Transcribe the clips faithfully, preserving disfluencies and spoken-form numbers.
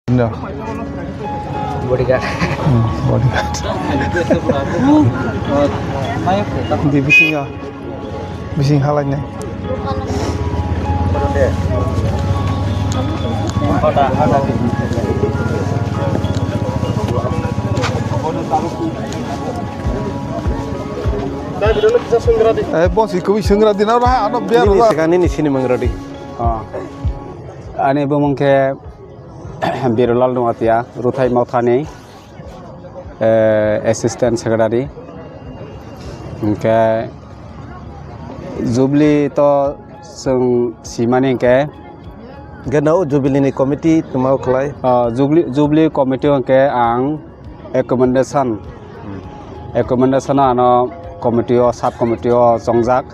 No. Bodyguard. Hmm, bodyguard. Di bisingo. Bising halainai. Eh, boss, iko wi swngra di na, ora, ano biar, nini ora. Sika nini sini mangrodi. Oh. Ani bumung khe Birolal Noatia, Ruthai Mothani, eh, Assistant Secretary. Hwnkhe Jubilee to chwng simani hwnkhe. Hwnkhe no Jubilee ni committee tongma khlai? Oh, Jubilee, Jubilee committee hwnkhe ang accommodation, accommodation ano committee o, sub committee o chongjak.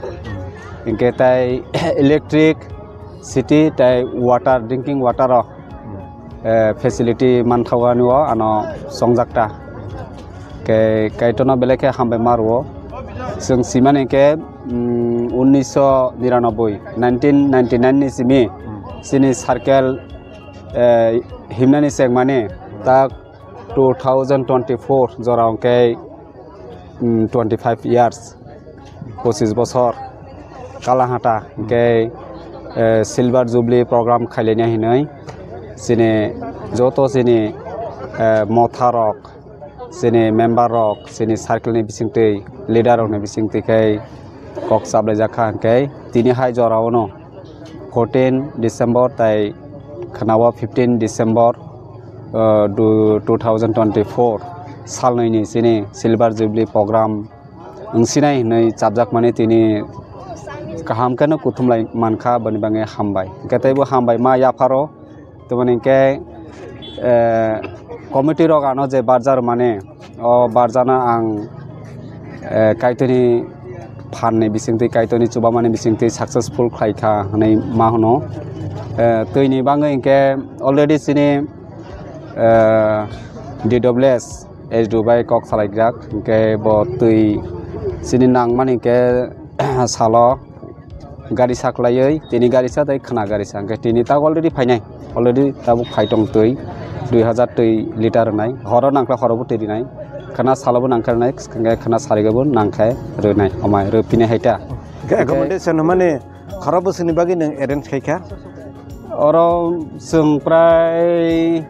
Hwnkhe tai electric, city tai water, drinking water o, eh, facility manthago ani o ano chongjak ta. Ke Kaitorno belai khe hambai ma rwo. Chwng simani khe, mm, unnisho niranoboi, nineteen ninety-nine ni simi chini circle, eh, himnani chengmani tak two thousand twenty-four jora hwnkhe, mm, twenty-five years, pochis bosor, Kalahata, hwnkhe, eh, Silver Jubilee program khailaina hinwi chini joto chini, eh, motha rok, chini member rok, chini circle ni bisingtwi, leader rok ni bisingtwi khe kok chaplaijak kha, hwnkhe tini hai jora o no fourteen December tai khwnao fifteen December, uh, du-, two thousand twenty-four salnwi ni chini Silver Jubilee program wngsinai hinwi chapjakmani tini kaham kheno kuthumlai mankha, boni bagwi hambai. Hwnkhe teibo hambai ma yapharo. Toboni hwnkhe, eh, committee rok ano je barja rwmani, o barjano ang, eh, Kaitorni phanni bisingtwi, Kaitorni chubamani bisingtwi successful khlai kha hwnwi ma hwno. Eh, twini bagwi hwnkhe already chini, eh, D W S S D O bai kok salaijak, hwnkhe bo twi chini nangmani hwnkhe salo gari sa kwlaiwi, tini gari sa tei khwna gari sa. Hwnkhe tini tak already phainai, already tabuk phai tong twi, dui hazar twi litre rwnai, horo nangkhe horobo twi rwnai, khwna salobo nangkhe rwnai, hwnkhe khwna sarigobo nangkhe rwnai, omai rw phini hai ta. Hwnkhe accommodation hwnmani khorok bwswkni bagwi nwng arrange khai kha? Oro chwng prai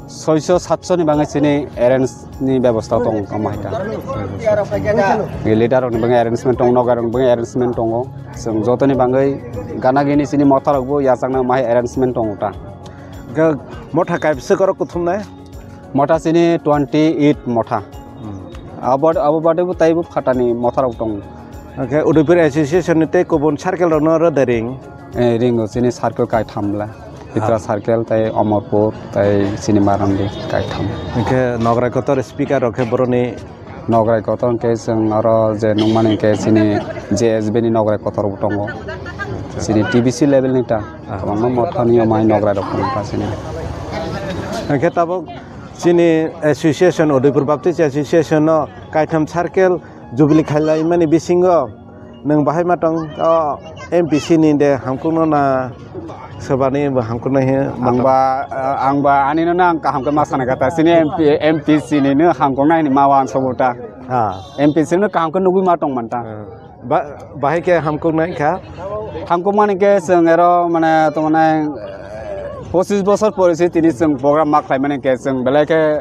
soiso satso ni bagwi chini arrange ni bebosta tong tongma hai ta. Leader rok ni bagwi arrangement tong, nogai rok ni bagwi arrangement tongo. Chwng joto ni bagwi gana gini chini motha rok bo yachakna mai arrangement tongo ta. Ga motha kaibwswk oro kuthumnai? Motha chini twenty eight motha. Hmm. Abo, abo bade bo taibo phatani motha rok tongo. Hwnkhe Udaipur Association ni tei kubun circle rokno rwdai ring? Eh, ringo chini circle kaitham bwla. Pitra circle tei Omorpur tei chini Marandi kaitham. Hwnkhe Nograi Kotor speaker rok khe boroni? Nograi Kotor hwnkhe chwng oro je nukmani hwnkhe chini J S B ni Nograi Kotor bo tongo. Chini T B C level ni ta. Ah. Kwbangma mothani omai Nograi rok tongo ta chini. Hwnkhe tabuk chini association, Udaipur Baptist Association no kaitham circle Jubilee khailai mani bisingo nwng bahai ma tong, o, M P C ni de hamkukno na sobani bo hamkuknai he ma tong? Ang ba, ang ba ani no ang kaham khe ma sana kha ta, chini M P, M P C ni no hamkuknai ni ma wan sobo ta. Ha. M P C no kaham khe nugui ma tong man ta. Ha. Ba, bahai khe hamkuknai kha? Hamkukmani khe chwng ero mane tongnai pochis bosor pore se tini chwng program ma khlaimani khe chwng belai khe